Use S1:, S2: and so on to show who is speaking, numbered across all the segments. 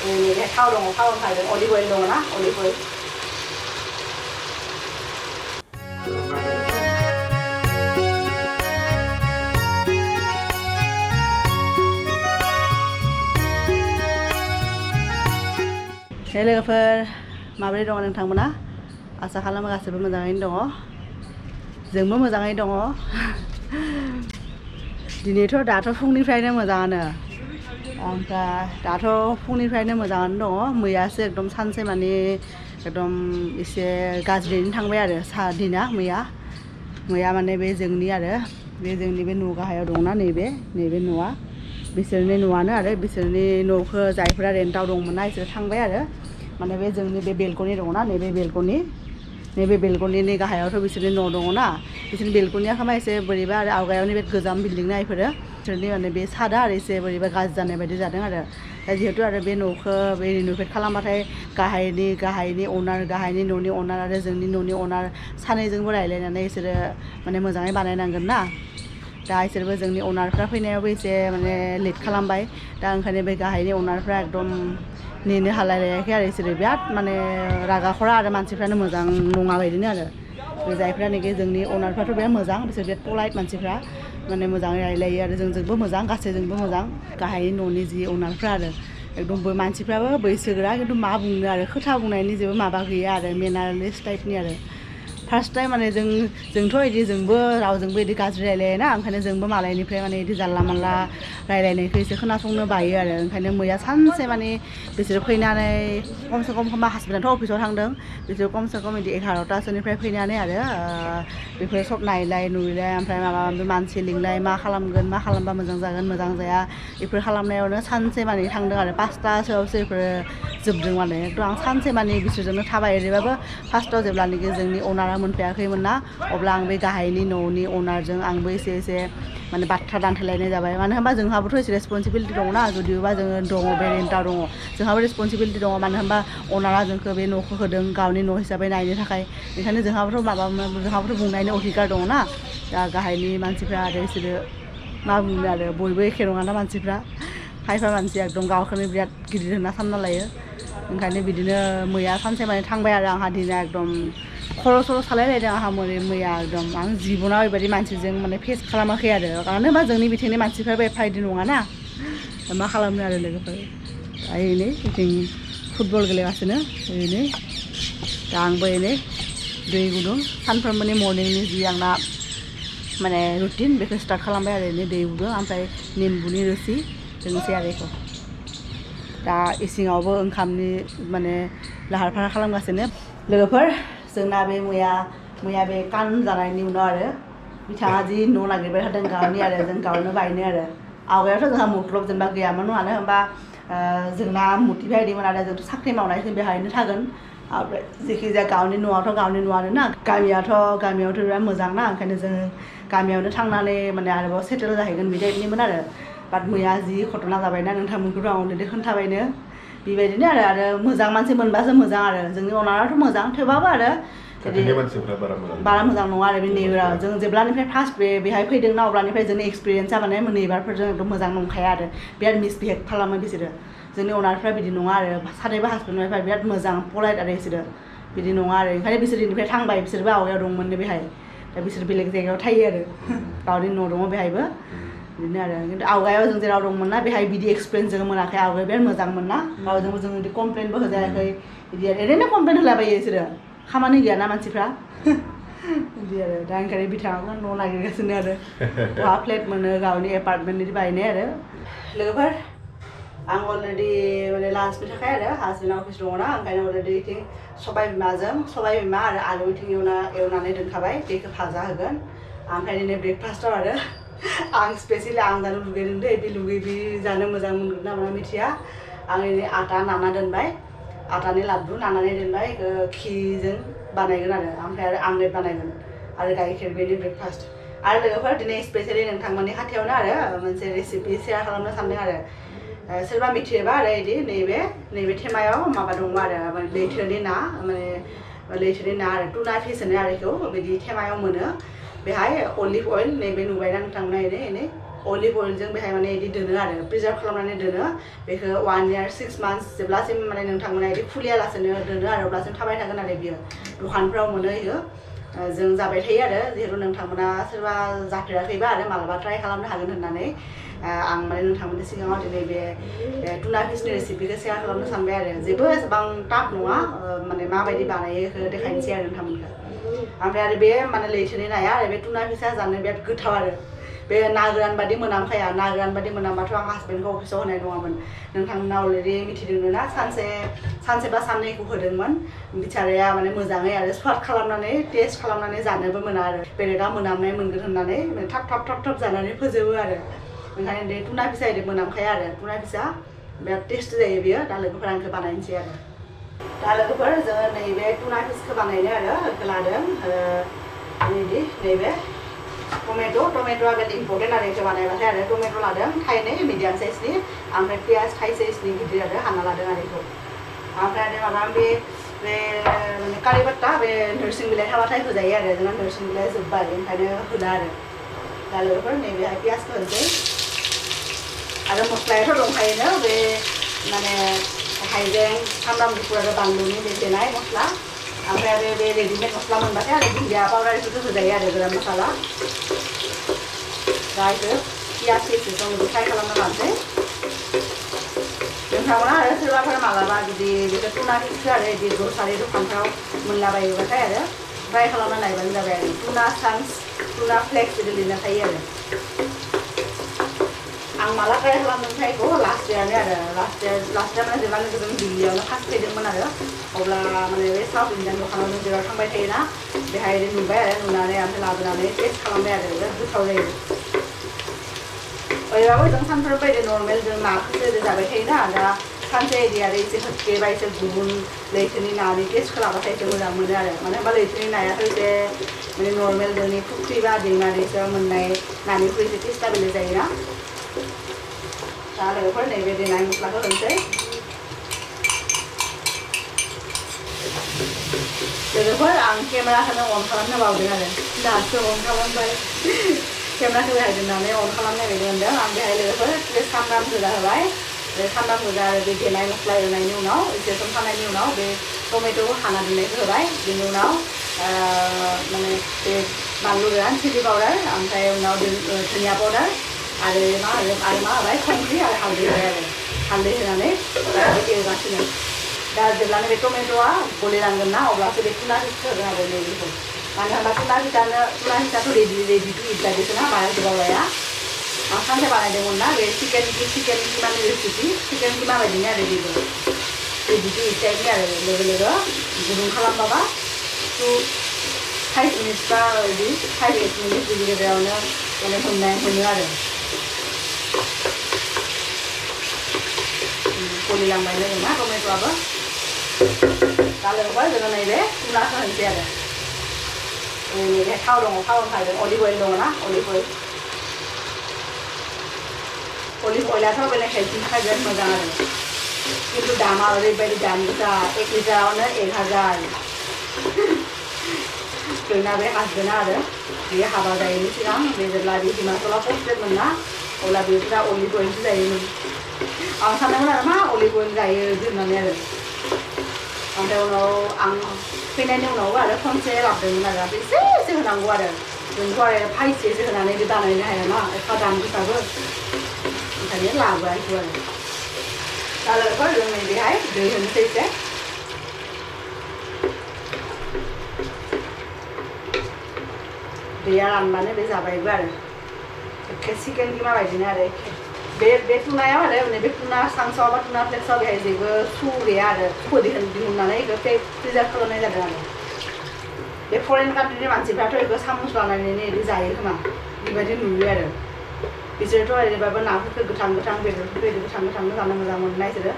S1: नैबे थाव दङ थाव होखागोन अलिभ अइल दङ ना अलिभ अइल लोगोफोर माबोरै दङ नोंथांमोना आसा खालामो गासैबो मोजाङैनो दङ जोंबो मोजाङै दङ दिनैथ' दाथ' फुंनिफ्रायनो मोजाङानो ओमफ्राय दाथ' फुंनिफ्रायनो मोजाङानो दङ मैयासो एकदम सानसे माने एकदम एसे गाज्रियैनो थांबाय आरो दिना मैया माने बे जोंनि आरो बे जोंनि बे न' गाहायाव दंना नैबे न'आ बिसोरनि न'आनो आरो बिसोरनि न'खौ जायफोरा रेन्टआव दंमोन ना बिसोर थांबाय आरो माने बे जोंनि बे बेलकनि दङना नैबे बेलकनिनि गाहायावथ' बिसोरनि न' दङना बिसोरनि बेलकनिया खोमा एसे बोरैबा आरो आवगायावनो बे गोजाम बिल्डिं ना बेफोरो बिसोरनि माने बे सादा आरो एसे बोरैबा गाज्रि जानाय बायदि जादों आरो दा जिहेतु आरो बे न'खौ बे रिन'भेट खालामबाथाय गाहायनि न'नि अनार आरो जोंनि न'नि अनार सानैजोंबो रायज्लायनानै बिसोरो माने मोजाङै बानायनांगोन ना दा बिसोरबो जोंनि अनारफ्रा फैनायावबो एसे माने लेट खालामबाय दा ओंखायनो बे गाहायनि अनारफ्रा एकदम नेनो हालायलायाखै आरो बिसोरो बिराद माने रागा खरा आरो मानसिफ्रानो मोजां नङा बायदिनो आरो बे जायफ्रानोखि जोंनि अनारफ्राथ' बिराद मोजां बिसोर बिराद पलाइट मानसिफ्रा माने मोजाङै रायलायो आरो जोंजोंबो मोजां गासैजोंबो मोजां गाहायनि न'नि जि अनारफ्रा आरो एकदम मानसिफ्राबो बैसोगोरा खिन्थु मा बुंनो आरो खोथा बुंनायनि जेबो माबा गैया आरो मेनारलेस टाइपनि आरो फार्स्ट टाइम माने जोंथ' बिदि जोंबो रावजोंबो बिदि गाज्रि रायलायोना ओंखायनो जोंबो मालायनिफ्राय माने बिदि जानला मानला रायलायनायखौ एसे खोनासंनो बायो आरो ओंखायनो मैया सानसे माने बिसोरो फैनानै खमसे खम हासबेन्डआथ' अफिसाव थांदों बिसोर खमसे खम बिदि 11टासोनिफ्राय फैनानै आरो बेफोर सब नायलाय नुयलाय ओमफ्राय माबा माबि मानसि लिंलाय मा खालामगोन मा खालामबा मोजां जागोन मोजां जाया बेफोर खालामनायावनो सानसे माने थांदों आरो 5टासोआवसो बेफोरो जोबदों माने एकदम आं सानसे माने बिसोरजोंनो थाबाय ओरैबाबो फार्स्टआव जेब्लानोखि जोंनि अनारा मोनफैयाखैमोन ना अब्ला आं बे गाहायनि न'नि अनारजों आंबो एसे माने बाथ्रा दान्थेलायनाय जाबाय मानो होनबा जोंहाबोथ' एसे रेसपन्सिबिलिटि दङना जुदिबा जोङो दङ बे रेन्टआव दङ जोंहाबो रेसपन्सिबिलिटि दङ मानो होनबा अनारा जोंखौ बे न'खौ होदों गावनि न' हिसाबै नायनो थाखाय ओंखायनो जोंहाबोथ' बुंनायनि अधिकार दङना दा गाहायनि मानसिफ्रा आरो बिसोरो मा बुंनो आरो बयबो एखे नङाना मानसिफ्रा खायफा मानसिया एकदम गावखौनो बिराद गिदिर होनना सानना लायो ओंखायनो बिदिनो मैया सानसे माने थांबाय आरो आंहा दिना एकदम खर' सर' सालायलायदों आंहा मैया एकदम आं जिबनाव ओरैबायदि मानसिजों माने फेस खालामाखै आरो मानो होनबा जोंनि बिथिंनि मानसिफ्राबो एफा इदि नङाना मा खालामनो आरो लोगोफोर ओरैनो बिथिं फुटबल गेलेगासिनो ओरैनो दा आंबो ओरैनो दै गुदुं सानफ्रोमबोनि मर्निंनि जि आंना माने रुटिन बेखौ स्टार्ट खालामबाय आरो ओरैनो दै गुदुं ओमफ्राय निम्बुनि रोसि लोंसै आरो बेखौ दा इसिङावबो ओंखामनि माने लाहार फाहार खालामगासिनो लोगोफोर जोंना बे मैया बे कान जानायनि उनाव आरो बिथाङा जि न' नागिरबाय थादों गावनि आरो जों गावनो बायनो आरो आवगायावथ' जोंहा मुख्लब जेनेबा गैयामोन मानो होनबा जोंना मुथि बायदोंमोन आरो जोंथ' साख्रि मावनाय जों बेहायनो थागोन ओमफ्राय जेखि जाया गावनि न'आथ' गावनि न'आनो ना गामियावथ' बिराद मोजां ना ओंखायनो जोङो गामियावनो थांनानै माने आरोबाव सेटेल जाहैगोन बिदिमोन आरो बाट मैया जि घटना जाबायना नोंथांमोनखौथ' आं अलरेडि खोन्थाबायनो बेबायदिनो आरो मोजां मानसि मोनबासो मोजां आरो जोंनि अनाराथ' मोजां थेवबाबो आरो बारा मोजां नङा आरो बे नेबारा जों जेब्लानिफ्राय फार्स्ट बेहाय फैदोंना अब्लानिफ्राय जोंनि एक्सपिरियेन्सा माने नेबारफोरजों एकदम मोजां नंखाया आरो बिराद मिसबिहेभ खालामो बिसोरो जोंनि अनारफ्रा बिदि नङा आरो सानैबो हासबेन्ड वाइफआ बिराद मोजां पलाइट आरो बिसोरो बिदि नङा आरो ओंखायनो बिसोरनिफ्राय थांबाय बिसोरबो आवगायाव दंमोन बेहाय दा बिसोर बेलेग जायगायाव थायो आरो गावनि न' दङ बेहायबो बिदिनो आरो खिन्थु आवगायाव जों जेराव दंमोन ना बेहाय बिदि एक्सपिरियेन्स जों मोनाखै आवगायाव बिराद मोजांमोन ना रावजोंबो जों बिदि कमप्लेनबो होजायाखै बिदि आरो ओरैनो कमप्लेन होलाबायो बिसोरो खामानि गैयाना मानसिफ्रा बिदि आरो दा ओंखायनो बिथाङाबो न' नागिरगासिनो आरो बहा फ्लेट मोनो गावनि एपार्टमेन्ट बिदि बायनाय आरो लोगोफोर आं अलरेडि माने लान्चनि थाखाय आरो हासबेन्डआ अफिस दङना ओंखायनो अलरेडि इथिं सबाय बिमा आरो आलु इथिं एवनानै दोनखाबाय बेखौ भाजा होगोन ओमफ्राय दिनै ब्रेकफास्टआव आरो आं स्पेसियेलि आं जानो लुगैदों दे बे जानो मोजां मोनगोन ना मोना मिथिया आं ओरै आटा नाना दोनबाय आटानि लाड्डु नानानै दोनबाय घिजों बानायगोन आरो ओमफ्राय आरो आमलेट बानायगोन आरो गाइखेर बेनि ब्रेकफास्ट आरो लोगोफोर दिनै स्पेसियेलि नोंथांमोननि खाथियावनो आरो मोनसे रेसिपि शेयार खालामनो सानदों आरो सोरबा मिथियोबा आरो बिदि नैबे थेमायाव माबा दङ आरो लैथोनि ना आरो टुना फिस होनो आरो बेखौ बिदि थेमायाव मोनो बेहाय अलिभ अइल नैबे नुबायना नोंथांमोना एनै अलिभ अइलजों बेहाय माने इदि दोनो आरो प्रिजार्भ खालामनानै दोनो बेखौ 1 year 6 months जेब्लासिम माने नोंथांमोना इदि खुलियालासेनो दोनो आरो अब्लासिम थाबाय थागोन आरो बियो दखानफ्राव मोनो इयो जों जाबाय थायो आरो जिहेतु नोंथांमोना सोरबा जाफेराखैबा आरो मालाबा ट्राइ खालामनो हागोन होननानै आं माने नोंथांमोननि सिगाङाव दिनै बे टुना फिसनि रेसिपिखौ शेयार खालामनो सानबाय आरो जेबो एसेबां टाफ नङा माने माबायदि बानायो बेखौ देखायनोसै आरो नोंथांमोनखौ ओमफ्राय आरो बे माने लैथोनि नाया आरो बे टुना फिसा जानो बिराद गोथाव आरो बे ना गोरान बादि मोनामखाया ना गोरान बादि मोनामबाथ' आं हासबेन्डखौ अफिसाव होनाय नङामोन नोंथांमोना अलरेडि मिथिदोंनो ना सानसे बा साननैखौ होदोंमोन बिचाराया माने मोजाङै आरो स्वाद खालामनानै टेस्ट खालामनानै जानोबो मोना आरो बेलेगा मोनामनाय मोनगोन होननानै थाब जानानै फोजोबो आरो ओंखायनो बे टुना फिसा इदि मोनामखाया आरो टुना फिसा बिराद टेस्टि जायो बियो दा लोगोफोरा आंखौ बानायनोसै आरो दा लोगोफोर जोङो नैबे टुना फिसखौ बानायनो आरो लादों नैबे टमेट'आ बिराद इम्परटेन्ट आरो बेखौ बानायबाथाय आरो टमेट' लादों थाइनै मिडियाम साइजनि ओमफ्राय पियाज थाइ साइजनि गिदिर आरो हाना लादों आरो बेखौ ओमफ्राय आरो माबा बे माने कारि पत्ता बे नोरसिं बिलाइ थाबाथाय होजायो आरो जोंना नोरसिं बिलाइ जोब्बाय ओंखायनो होला आरो दा लोगोफोर नैबेहाय पियाजखौ होनोसै आरो मस्लायाथ' दंखायोनो बे माने हाइजें सामब्राम गुफुर आरो बानलुनि बे देनाय मस्ला ओमफ्राय आरो बे रेडिमेड मस्ला मोनबाथाय आरो दुन्दिया पाउडार बेफोरखौ होजायो आरो गरम मसाला दा बेखौ पियाज एसेखौ फ्राय खालामना लानोसै नोंथांमोना आरो सोरबाफोर मालाबा जुदि बेखौ टुना फिसखौ आरो बिदि ग्रसारि दखानफ्राव मोनलाबायोबाथाय आरो फ्राय खालामना नायबानो जाबाय आरो टुना चांक्स टुना फ्लेक्स बिदि लिरना थायो आरो आं माला ट्राइ खालामदोंमोनथाय बेखौ लास्ट इयारनि आरो लास्ट इयार माने जेब्ला जों दिल्लीयावनो फार्स्ट फैदोंमोन आरो अब्ला माने बे साउथ इण्डियान दखानाव जों जेराव थांबाय थायोना बेहाय नुबाय आरो नुनानै ओमफ्राय लाबोनानै टेस्ट खालामबाय आरो बिराद गोथाव जायो ओरैबाबो जों सानफ्रोमबो बायदि नर्मेल जों नाखौसो जाबाय थायोना दा सानसे इदि आरो एसे होथे बा एसे गुबुन लैथोनि नानि टेस्टखौ लाबाथाय एसे मोजां मोनो आरो मानो होनबा लैथोनि नायाथ' एसे माने नर्मेल जोंनि फुख्रि बा दैमा दैसायाव मोननाय नानिख्रुइ एसे टेस्टआ बेलेग जायोना दा लोगोफोर नैबे देनाय मस्लाखौ होनोसै लोगोफोर आं केमेराखौनो अन खालामनो बावदों आरो दासो अन खालामबाय केमेराखौ बेहाय दोननानै अन खालामनाय बायदि मोनदों आं बेहाय लोगोफोर बे सामब्राम गोजा होबाय बे सामब्राम गोजा आरो बे देनाय मस्ला एवनायनि उनाव एसे सम थानायनि उनाव बे टमेट'खौ हाना दोननायखौ होबाय बेनि उनाव माने बे बानलु गोरान चिलि पाउडार ओमफ्राय उनाव धनिया पाउडार आरो मा होबाय संख्रि आरो हालदै होबाय आरो हालदै होनानै एवगासिनो दा जेब्लानो बे टमेट'आ गलिलांगोन ना अब्लासो बे टुना फिसखौ होगोन आरो नैबेखौ मानो होनबा टुना फिसाथ' रेडि टु इट बायदिसोना बारा गोबाव लाया आं सानसे बानायदोंमोन ना बे चिकेन किमानि रेसिपि चिकेन किमा बायदिनो आरो बेबो रेडि टु इट टाइपनि आरो लोगो गुदुं खालामबाबा 5 मिनिट्स बा बिदि 5-8 मिनिट्स बिदि गेजेरावनो माने मोनो आरो गलिलांबाय ना टमेट'आबो दा लोगोफोर जोङो नैबे टुनाखौ होनोसै आरो नैबे थाव दङ थाव ओंखारदों अलिभ अइल दङ ना अलिभ अइलाथ' बेलेग हेल्थनि थाखाय बिराद मोजां आरो खिन्थु दामा ओरैबायदि दाम गोसा 1 लिटारावनो 1000 जोंना बे हासबेन्डआ आरो बेयो हाबा जायैनि सिगां बे जेब्ला बे हिमाचलाव पस्टेडमोन ना अब्ला बेफोरा अलिभ अइलसो जायोमोन आं सानदोंमोन आरो मा अलिभ अइल जायो होननानै आरो ओमफ्राय उनाव आं फैनायनि उनावबो आरो खनसे लाबोदोंमोन आरो एसे होनांगौ आरो जोंथ' आरो फाइसेसो होनानै बिदि बानायनो हाया ना एफा दाम गोसाबो ओंखायनो लाबोआखै आरो दा लोगोफोर जों नैबेहाय दै होनोसै एसे दैया रानबानो बे जाबायबो आरो एखे चिकेन किमा बायदिनो आरो बे टुनायाव आरो माने बे टुना चांक्सआव बा टुना फ्लेक्सआव बेहाय जेबो सु गैया आरो सुखौ दिहुननानै बेखौ प्रिजार्भ खालामनाय जादों आरो बे फरेन कान्ट्रिनि मानसिफ्राथ' बेखौ सामुस लानानै बिदि जायो खोमा बेबायदि नुयो आरो बिसोरथ' ओरैबाबो नाफोरखौ गोथां बेदरफोरखौ बिदि गोथां जानो मोजां मोनो बिसोरो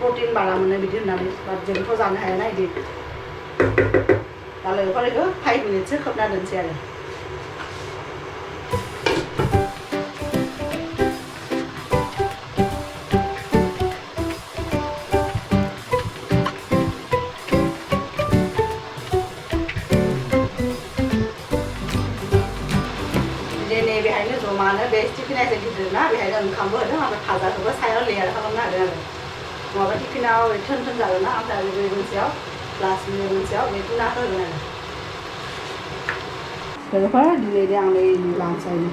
S1: प्रटिन बारा मोनो बिदि होननानै बाट जोंथ' जानो हायाना बिदि दा लोगोफोर बेखौ 5 मिनिटसो खोबना दोनसै आरो मानो बे टिफिना एसे गिदिर ना बेहायनो ओंखामबो होदों ओमफ्राय भाजाखौबो सायाव लेयार खालामना होदों आरो नङाबा टिफिनाव थोन थोन जागोन ना ओमफ्राय बे मोनसेयाव ग्लासनि मोनसेयाव बे टुनाखौ होगोन आरो लोगोफोर दिनै आंनि लान्च आइनि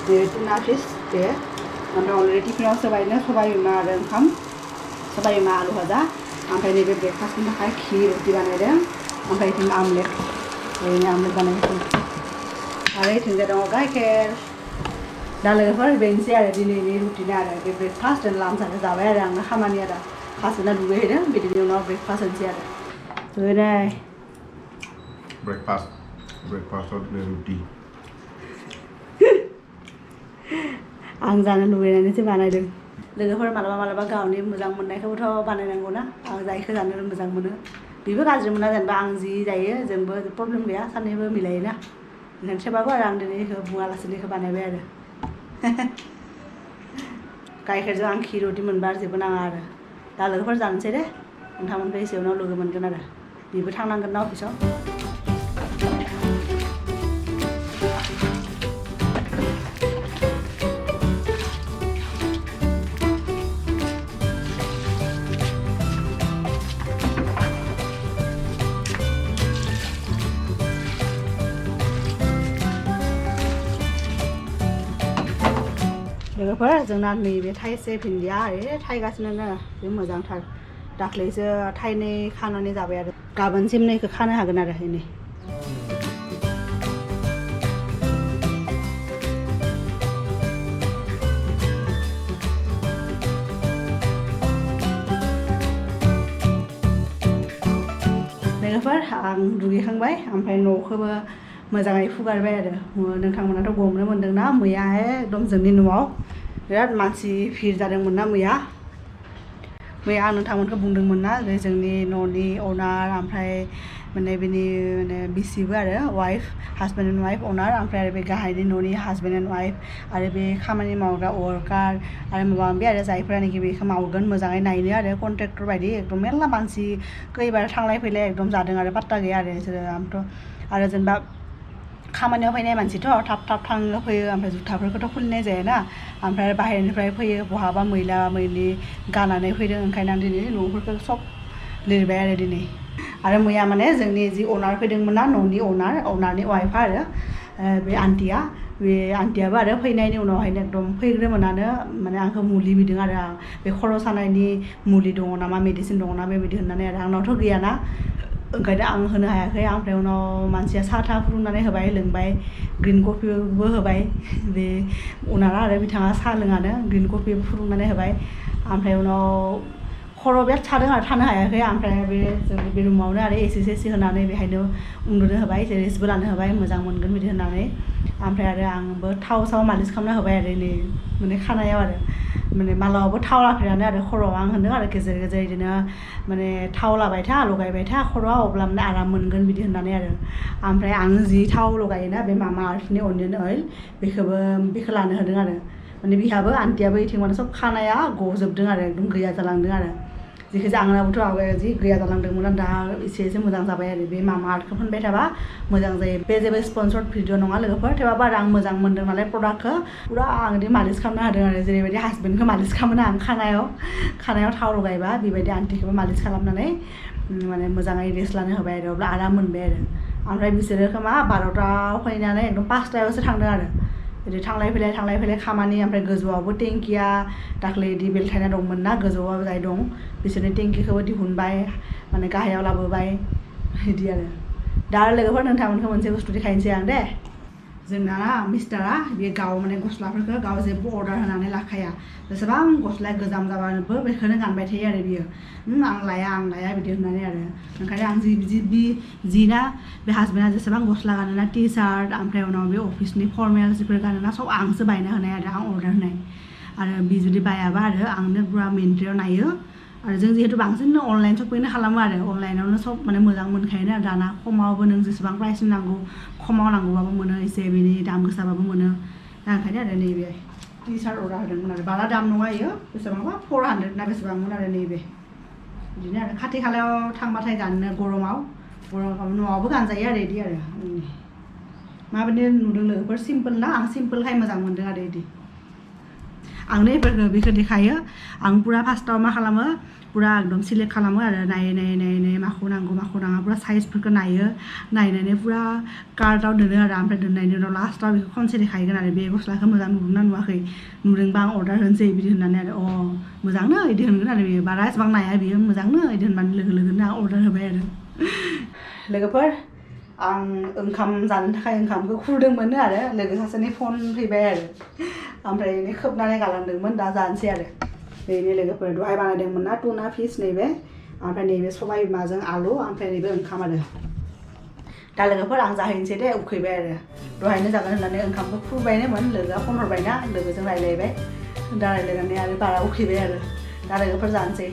S1: बे टुना फिस बे ओमफ्राय अलरेडि टिफिनाव सोबायनो सबाय बिमा आरो ओंखाम सबाय बिमा आलु भाजा ओमफ्राय नैबे ब्रेकफास्टनि थाखाय खिर रुटि बानायदों ओमफ्राय इथिं आमलेट ओरैनो आमलेट बानायदों आरो इथिंजाय दङ गाइखेर दा लोगोफोर बेनोसै आरो दिनैनि रुटिना आरो बे ब्रेकफास्ट आरो लान्च आरो जाबाय आरो आंना खामानि आरो हासबेन्डआ दुगैहैदों बिदिनि उनाव ब्रेकफास्ट होनोसै आरो दुगैनाय
S2: ब्रेकफास्टआव रुटि
S1: आं जानो लुबैनानैसो बानायदों लोगोफोर मालाबा गावनि मोजां मोननायखौबोथ' बानायनांगौ ना आं जायखौ जानो मोजां मोनो बेबो गाज्रि मोना जेनेबा आं जि जायो जोंबो प्रब्लेम गैया सानैबो मिलायोना ओंखायनो थेवबाबो आरो आं दिनै बेखौ बुङालासिनो बेखौ बानायबाय आरो गाइखेरजों आं खिर रुटि मोनबा जेबो नाङा आरो दा लोगोफोर जानोसै दे नोंथांमोनखौ एसे उनाव लोगो मोनगोन आरो बेबो थांनांगोन ना अफिसाव लोगोफोर जोंना नैबे थाइसे भिन्दिया ओरै थाइगासिनो बे मोजांथार दाख्लैसो थाइनै खानानै जाबाय आरो गाबोनसिम नैखौ खानो हागोन आरो नै लोगोफोर आं दुगैखांबाय ओमफ्राय न'खौबो मोजाङै फुगारबाय आरो नोंथांमोनाथ' गमनो मोन्दोंना मैया एकदम जोंनि न'आव बिराद मानसि भिर जादोंमोन ना मैया आं नोंथांमोनखौ बुंदोंमोन ना जोंनि न'नि अनार ओमफ्राय माने बिनि माने बिसिबो आरो वाइफ हासबेन्ड एन्ड वाइफ अनार ओमफ्राय आरो बे गाहायनि न'नि हासबेन्ड एन्ड वाइफ आरो बे खामानि मावग्रा वर्कार आरो माबा माबि आरो जायफोरानोखि बेखौ मावगोन मोजाङै नायनो आरो कन्ट्रेक्टर बायदि एकदम मेरला मानसि खैबार थांलाय फैलाय एकदम जादों आरो पात्ता गैया आरो बिसोरो आंथ' आरो जेनेबा खामानियाव फैनाय मानसिथ' थाब थाङो फैयो ओमफ्राय जुथाफोरखौथ' खुलिनाय जायाना ओमफ्राय बाहेरनिफ्राय फैयो बहाबा मैला मैलि गानानै फैदों ओंखायनो आं दिनै न'फोरखौ सब लिरबाय आरो दिनै आरो मैया माने जोंनि जि अनार फैदोंमोन ना न'नि अनारनि वाइफआ आरो बे आन्टियाबो आरो फैनायनि उनावहायनो एकदम फैग्रोमोनानो माने आंखौ मुलि बिदों आरो बे खर' सानायनि मुलि दङ नामा मेडिसिन दङ ना बेबायदि होननानै आरो आंनावथ' गैयाना ओंखायनो आं होनो हायाखै ओमफ्राय उनाव मानसिया साहा फुदुंनानै होबाय लोंबाय ग्रिन कफिबो होबाय बे अनारा आरो बिथाङा साहा लोङानो ग्रिन कफिबो फुदुंनानै होबाय ओमफ्राय उनाव खर' बिराद सादों आरो थानो हायाखै ओमफ्राय बे जोंनि बे रुमावनो आरो एसि होनानै बेहायनो उन्दुनो होबाय रेस्टबो लानो होबाय मोजां मोनगोन बिदि होननानै ओमफ्राय आरो आंबो थाव मालिस खालामना होबाय आरो नै माने खानायाव आरो माने मालाबाबो थाव लाफेरानो आरो खर'आव आं होनदों आरो गेजेर बिदिनो माने थाव लाबाय था लगायबाय था खर'आव अब्ला माने आराम मोनगोन बिदि होननानै आरो ओमफ्राय आं जि थाव लगायोना बे मामा आर्थनि अनियन अइल बेखौ लानो होदों आरो माने बिहाबो आन्टियाबो इथिं माने सब खानाया गजोबदों आरो एकदम गैया जालांदों आरो जेखि आंनाबोथ' आवगायाव जि गैया जालांदोंमोन दा एसे मोजां जाबाय आरो बे मामा आर्थखौ फुनबाय थाबा मोजां जायो बे जेबो स्पन्सर्ड भिडिअ नङा लोगोफोर थेवबाबो आरो आं मोजां मोन्दों नालाय प्रडाक्टखौ पुरा आं बिदि मालिस खालामना होदों आरो जेरैबायदि हासबेन्डखौ मालिस खालामो आं खानायाव थाव लगायबा बेबायदि आन्टिखौबो मालिस खालामनानै माने मोजाङै रेस्ट लानो होबाय आरो अब्ला आराम मोनबाय आरो ओमफ्राय बिसोरो खोमा 12टायाव फैनानै एकदम 5टायावसो थांदों आरो बिदि थांलाय फैलाय खामानि ओमफ्राय गोजौआवबो टेंकिया दाख्लै बिदि बेलथायना दंमोन ना गोजौआव जाय दं बिसोरनि टेंकिखौबो दिहुनबाय माने गाहायाव लाबोबाय बिदि आरो दा लोगोफोर नोंथांमोनखौ मोनसे बुस्थु देखायनोसै आं दे जोंना मिस्टारा बे गाव माने गस्लाफोरखौ गाव जेबो अर्डार होनानै लाखाया जेसेबां गस्लाया गोजाम जाबानोबो बेखौनो गानबाय थायो आरो बियो आं लाया बिदि होननानै आरो ओंखायनो आं जिना बे हासबेन्डआ जेसेबां गस्ला गानोना टि सार्ट ओमफ्राय उनाव बे अफिसनि फर्मेल्स बेफोर गानोना सब आंसो बायना होनाय आरो आं अर्डार होनाय आरो बि जुदि बायाबा आरो आंनो पुरा मिन्ट्रायाव नायो आरो जों जिहेतु बांसिन अनलाइन शपिं खालामो आरो अनलाइनावनो सब माने मोजां मोनखायोना दाना खमावबो नों जेसेबां प्राइसनि नांगौ खमाव नांगौबाबो मोनो एसे बिनि दाम गोसाबाबो मोनो दा ओंखायनो आरो नैबे टि सार्ट अर्डार होदोंमोन आरो बारा दाम नङा इयो बेसेबांबा 400 ना बेसेबांमोन आरो नैबे बिदिनो आरो खाथि खालायाव थांबाथाय गाननो गरमाव न'आवबो गानजायो आरो बिदि आरो माबायदि नुदों लोगोफोर सिम्पोल ना आं सिम्पोलखाय मोजां मोनदों आरो इदि आंनो इफोरखौ बेखौ देखायो आं पुरा फार्स्टआव मा खालामो पुरा एकदम सिलेक्ट खालामो आरो नायै माखौ नांगौ माखौ नाङा पुरा साइजफोरखौ नायनानै पुरा कार्टआव दोनो आरो ओमफ्राय दोननायनि उनाव लास्टआव बेखौ खनसे देखायगोन आरो बे गस्लाखौ मोजां नुदोंना नुवाखै नुदोंबा आं अर्डार होनोसै बिदि होननानै आरो मोजांनो इदि होनगोन आरो बेयो बारा एसेबां नाया बियो मोजांनो इदि होनबानो लोगोनो आं अर्डार होबाय आरो लोगोफोर आं ओंखाम जानो थाखाय ओंखामखौ खुरदोंमोन आरो लोगो सासेनि फन फैबाय आरो ओमफ्राय खोबनानै गालांदोंमोन दा जानोसै आरो नैबे लोगोफोर दहाय बानायदोंमोन ना टुना फिस नैबे ओमफ्राय नैबे सबाय बिमाजों आलु ओमफ्राय नैबे ओंखाम आरो दा लोगोफोर आं जाहैनोसै दे उखैबाय आरो दहायनो जागोन होननानै ओंखामखौ खुरबायनोमोन लोगोआ फन हरबायना लोगोजों रायलायबाय दा रायलायनानै आरो बारा उखैबाय आरो दा लोगोफोर जानोसै